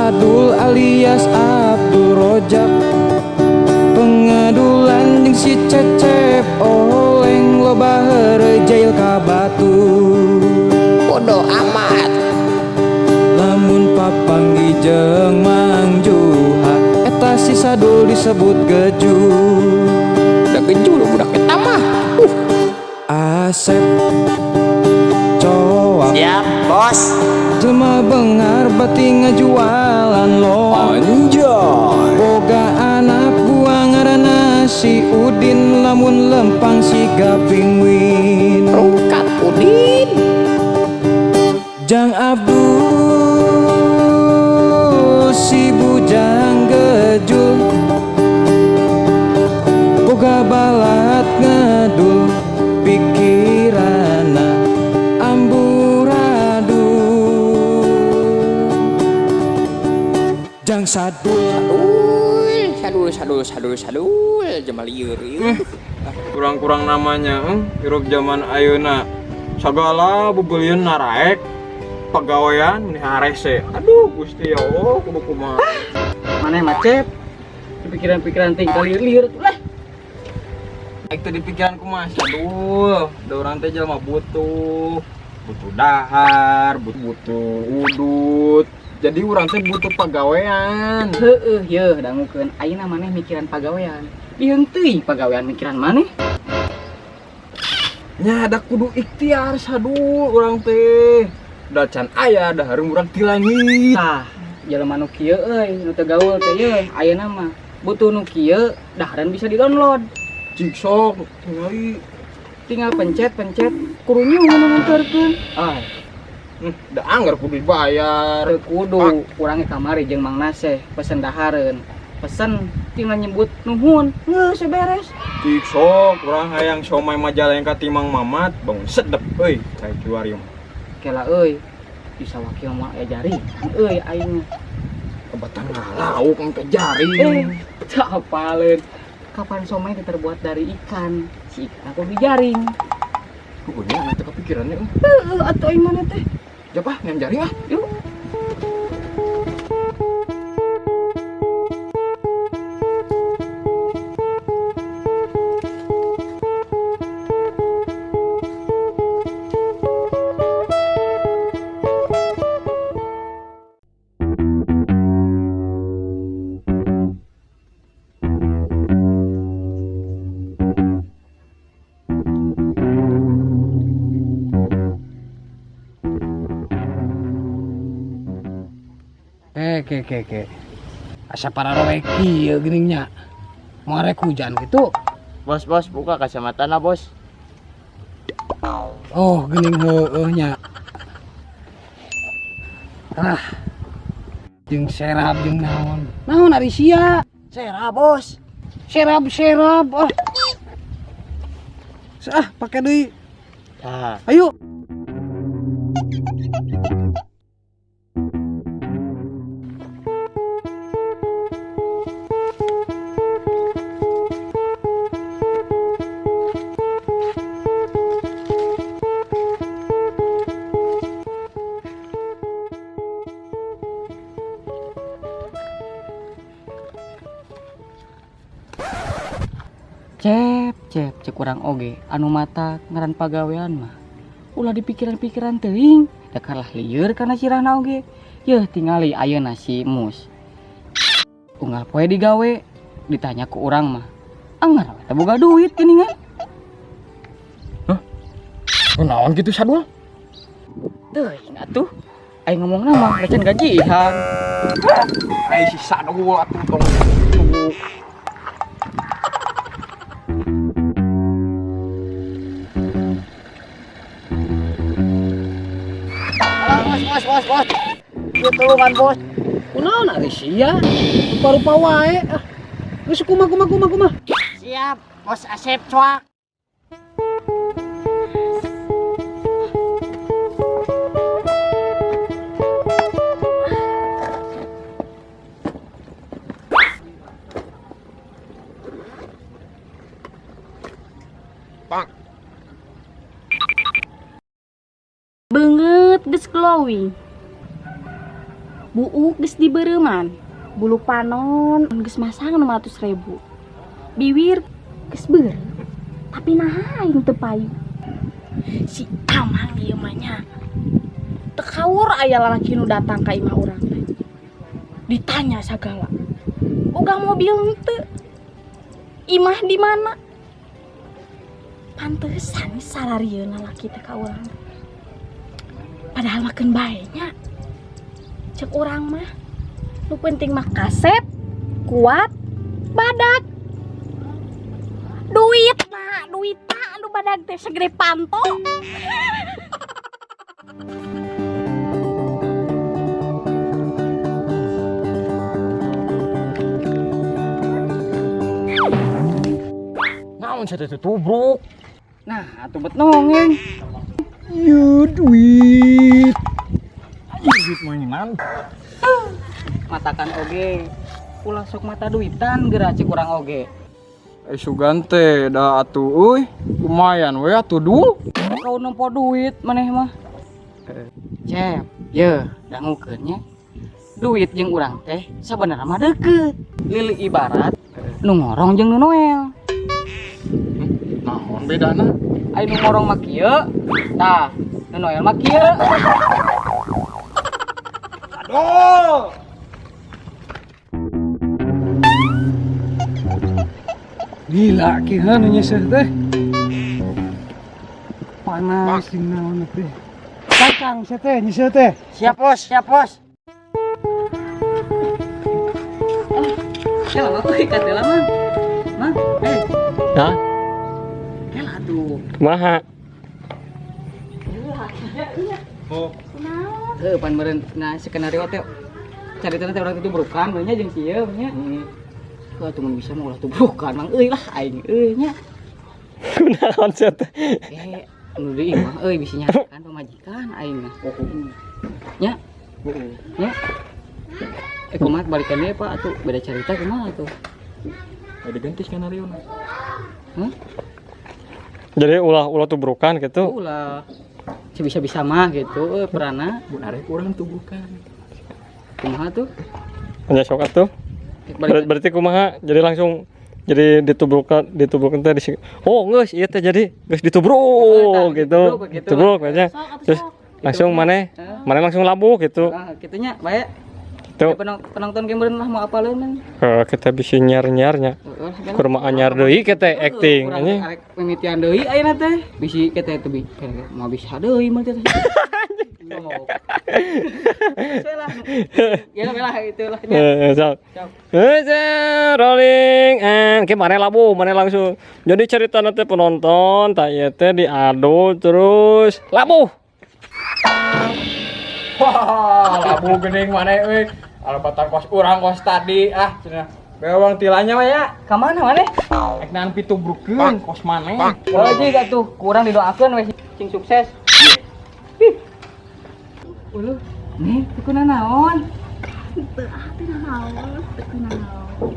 Sadul alias Abdul Rojak, pengadulan jeung si Cecep oleng loba heureuy jail ka batu. Bodoh amat. Lamun papanggih jeung Mang Juha, eta si Sadul disebut geju. Udah gejul budak eta mah. Asep coak. Siap, bos. Jelma benghar bati ngajualan loak. Anjay. Boga anak buah ngaranna si Udin, lamun lempang siga pingwin. Rungkat Udin. Jang Abdul si bujang gejul, boga balat ngedul, pikirana amburadul. Jang Sadul. Sadul, sadul, sadul, sadul, sadul, jelema lieur ieu. Kurang-kurang namanya hirup zaman ayeuna sagala bebelian naraek pagawean meni harese. Aduh Gusti, ya Allah, kudu kumaha? Maneh macet pikiran-pikiran ting kali lieur lah. Aing teh di pikiran kumaha, Sadul? Da urang teh jelema butuh butuh dahar, butuh, butuh udut, jadi urang teh butuh pagawean. Heeh, yeuh dangukeun ayeuna maneh mikiran pagawean. Lieung teuing pagawean mikiran maneh. Nya ada kudu ikhtiar, Sadul. Urang teh da can aya dahar urang ti langit. Tah, jelema nu kieu euy, nu teu gaul teh yeuh ayeuna mah butuh nu kieu dahareun bisa di-download. Cik sok tingali. Tinggal pencet-pencet kurunyung nu nganterkeun. Ah. Da anggar kudu dibayar. Teu kudu. Urang ge kamari jeung Mang Naseh pesen dahareun. Pesen tinggal nyebut nuhun, geus beres. Cik sok urang hayang siomay Majalengka ti Mang Mamat bangun sedep euy cai keluar ieu mah. Kela euy, bisa wakil mah aya jari euy aing. Kebatan ngalauk ke jaring. Eh, teu apaleun. Kapan somai teh terbuat dari ikan? Si ikan aku dijaring. Pokoknya nanti kepikirannya. Heeh, atuh aing mana teh? Jap ah, nyam jaring ah. Yuk. Ke ke ke. Asa pararoe kieu geuning nya. Moal rek hujan gitu. Bos, bos, buka kacamata na, bos. Oh, geuning heueuh nya. Ah. Jeung serab jeung naon? Naon ari sia? Serab, bos. Serab serab. Ah. Ah, pake deui. Tah. Ayo. Cep, cep, cek urang oge anu mata ngaran pagawean mah ulah di pikiran-pikiran teuing, da kalah lieur kana cirahna oge. Yeuh tingali ayeuna si Mus unggal poe digawe ditanya ku urang mah anggar we teh boga duit geuningan. Hah? Kunaon kitu, Sadul? Teuing atuh aing ngomongna mah can gajian. Ai si Sadul atuh tong kitu. Bos, bos, bos, bos. Ieu tulungan, bos. Kunaon ari sia? Rupa-rupa wae. Ah. Geus kumaha kumaha kumaha kumaha. Siap, bos Asep cuak. Beungeut geus glowing. Buuk geus dibereuman. Bulu panon geus masang 600.000. Biwir geus beureum. Tapi naha aing teu payu. Si Amang ieu mah nya. Teu kaur aya lalaki nu datang ka imah urang teh. Ditanya sagala. Boga mobil henteu? Imah di mana? Pantesan sararieun lalaki teh ka urang. Padahal mah keun bae nya. Cek urang mah nu penting mah kasep, kuat, badag. Duit nah, duit nah, anu badag teh segede panto. Naon sia teh tubruk? Nah, atuh bet nongeng. Ieu duit. Duit mainan. Matakan oge. Ulah sok mata duitan geura cek urang oge. Eh sugan teh da atuh euy, lumayan we atuh dul. Kau nempo duit maneh mah. Cep, ye, dangukeun nya. Duit jeung urang teh sabenerna mah deukeut. Lili ibarat nu ngorong jeung nu noel. Naon bedana? Ai nu ngorong mah kieu, tah, nu noel mah kieu. Aduh. Gila kieu nu nyeuseut teh. Panas jeung naon teh. Kacang sia teh nyeuseut teh. Siap bos, siap bos. Kela waktu ikat lah, Mang. Mang, eh. Hah? Kela tuh. Kumaha? Oh. Heuh, pan meureun nah skenario teh caritana teh urang teh tubrukan we nya jeung si ieu nya. Heuh, atuh mun bisa mah ulah tubrukan Mang euy lah aing euy nya. Kunaon sia teh? Eh, nu deui mah euy bisi nyarekan pamajikan aing mah. Nya. Nya. Eh kumaha balikan deui Pak atuh beda carita kumaha atuh? Ada ganti skenario na. Hah? Jadi ulah tubrukan gitu. Ulah. Sebisa-bisa mah gitu euy perana. Mun arek urang tubrukan. Kumaha tuh? Nya sok atuh. Berarti kumaha? Jadi langsung jadi ditubrukan, ditubrukan teh di oh geus ieu teh jadi geus ditubruk Oh, gitu. ditubruk gitu. Ditubruk nya. Terus langsung maneh, maneh langsung labuh gitu. Ah, kitu nya bae. Tuh. Penonton game lah mau apaleun mah. Heeh, kita bisa nyar-nyarnya. Heeh, Kurma anyar deui kita acting anjing. Anjing. Arek mimitian deui ayeuna teh. Bisi kita teh mau bisa deui mah teh. Ya lah itulah nya. Heeh, sok. Heeh, rolling and ke mana labuh, mana langsung. Jadi cerita nanti penonton tak ieu teh diadu terus labuh. Wah, labuh geuning maneh euy. Alebatan kos urang kos tadi ah cenah. Bewang tilanya mah ya. Ka mana maneh? Ek nahan pitubrukeun kos maneh. Oh, jig atuh kurang didoakeun we sing sukses. Ih. Uluh, nih teu kunanaon? Teu ah teu nanaon, teu kunanaon.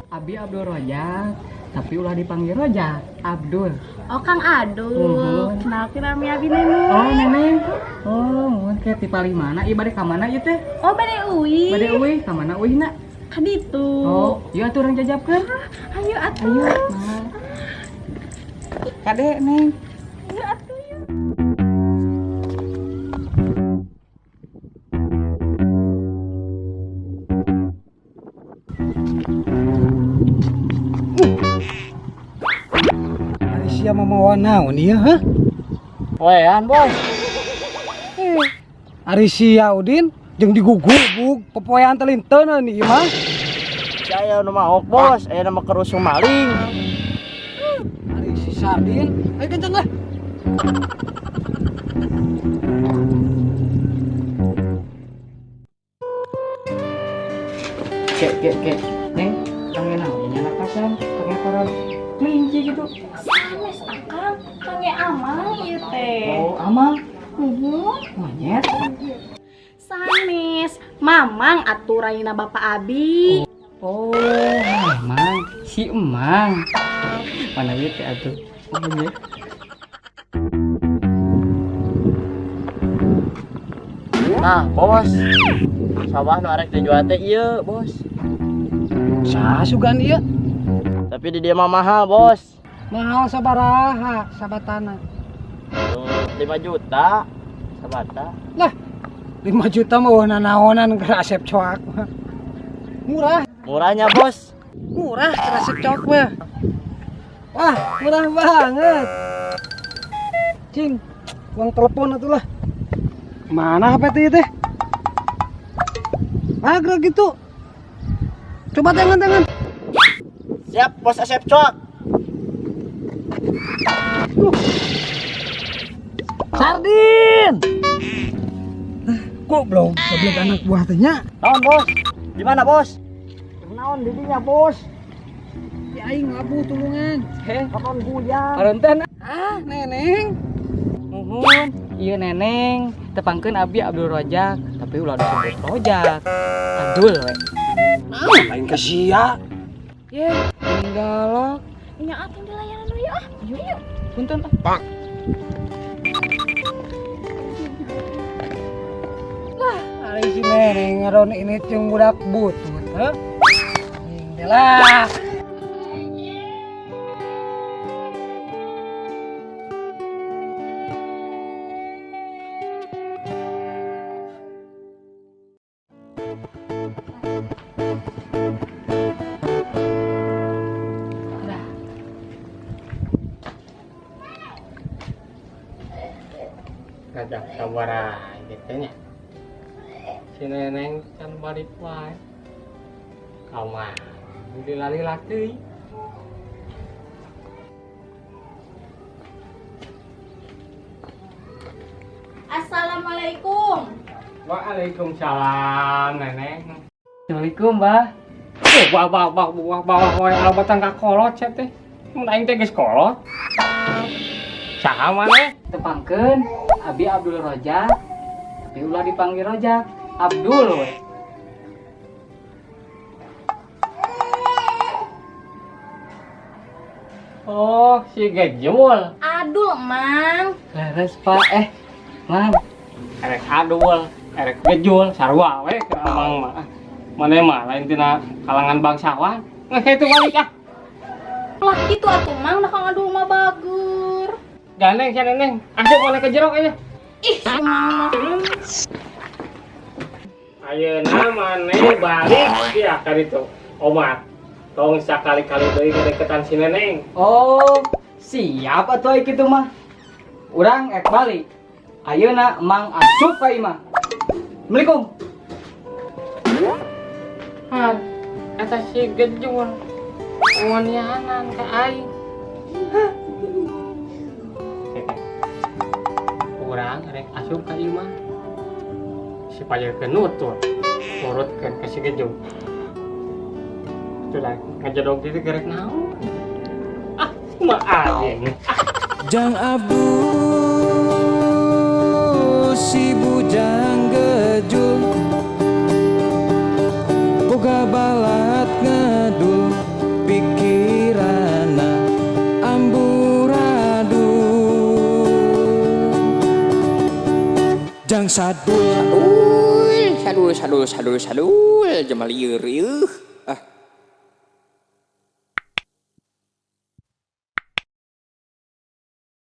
Abi Abdul Rojak, tapi ulah dipanggil Rojak, Abdul. Oh, Kang Adul. Nuhun. Kenalkeun nami abi Neneng. Oh, Neneng. Oh, mun ke ti palih mana? Ieu bade ka mana ieu teh? Oh, bade uih. Bade uih, ka mana uihna? Ka ditu. Oh, ieu atuh urang jajabkeun. Ayo atuh. Ayo, mah. Kade, Neng. Ayo atuh. Yuk. Ari sia mamawa naon ieu hah? Wean, Bos. Ari sia Udin jeung digugubug popoean teh linteun ieu mah. Saya nu maok bos, aya nama kerusung maling. Ari si Sardin, ayo kenceng lah. Kek kek kek. Neng, kangen naon nya nakasan, pakai koron kelinci gitu. Sanes akang, kange amang ieu teh. Oh, amang. Nuhun. Monyet. Sanes, mamang atuh raina Bapak Abi. Oh, mamang, si emang. Mana duit teh atuh? Oh, iya. Nah, bos. Sawah nu arek dijual teh ieu, bos. Saha sugan ieu? Tapi di dieu mah mahal, bos. Mahal sabaraha sabatana? 5 juta sabata. Lah, 5 juta mah eueuh nanaonan keur Asep Coak mah. Murah. Murahnya, bos. Murah keur Asep Coak mah. Wah, murah banget. Cing, uang telepon atuh lah. Mana HP teh teh? Ah, gerak gitu. Coba tangan-tangan. Siap, bos Asep Coak. Sardin. Kok belum goblok anak buah teh nya? Naon, bos? Di mana, bos? Naon di dinya, bos? Ya aing labuh tulungan. Heh, Kapan bujang? paranten. Ah, Neneng. Muhun, iya Neneng. Tepangkeun abi Abdul Rojak, tapi ulah disebut Rojak. Abdul we. Naon lain ka sia. Ye, galak. Nya atuh dilayanan we ah. Yuk yuk. Punten ah. Ari si Neneng ngaron ini jeung budak butut, heuh. Ing lah. Ngajak sabaraha gitu nya. Si Neneng can balik wae. Kamar dilali-lali teuing. Assalamualaikum. Waalaikumsalam Neneng. Assalamualaikum, Bah. Eh, bawa bawa bawa bawa bawa wae alabatan ka kolot sia teh. Mun aing teh geus kolot. Saha maneh? Tepangkeun abi Abdul Rojak, tapi ulah dipanggil Rojak, Abdul we. Oh, si Gejul. Adul, Mang. Leres, Pak. Mang. Erek Adul, erek Gejul, sarua we keur amang mah. Maneh mah lain tina kalangan bangsawan. Nggak kitu balik ah. Lah kitu atuh Mang, da Kang Adul mah bager. Gandeng sia Neneng, asup maneh ke jero aya. Ih, si Mang mah. Ayeuna maneh balik sia ka ditu. Omat, tong sakali-kali deui ngadeketan si Neneng. Oh, siap atuh ai kitu mah. Urang ek balik. Ayeuna Mang asup ka imah. Assalamualaikum. Han, eta si Gejul. Wanianan ka aing. Urang rek asup ka imah. Si payekeun nutur, nurutkeun ka si Gejul. Itulah ngajedog diri gerek naon. Ah, kumaha aing. Jang Abdul si bujang gejul boga balat ngedul pikirana amburadul jang sadul Sadul sadul sadul sadul jamal lieur ieu.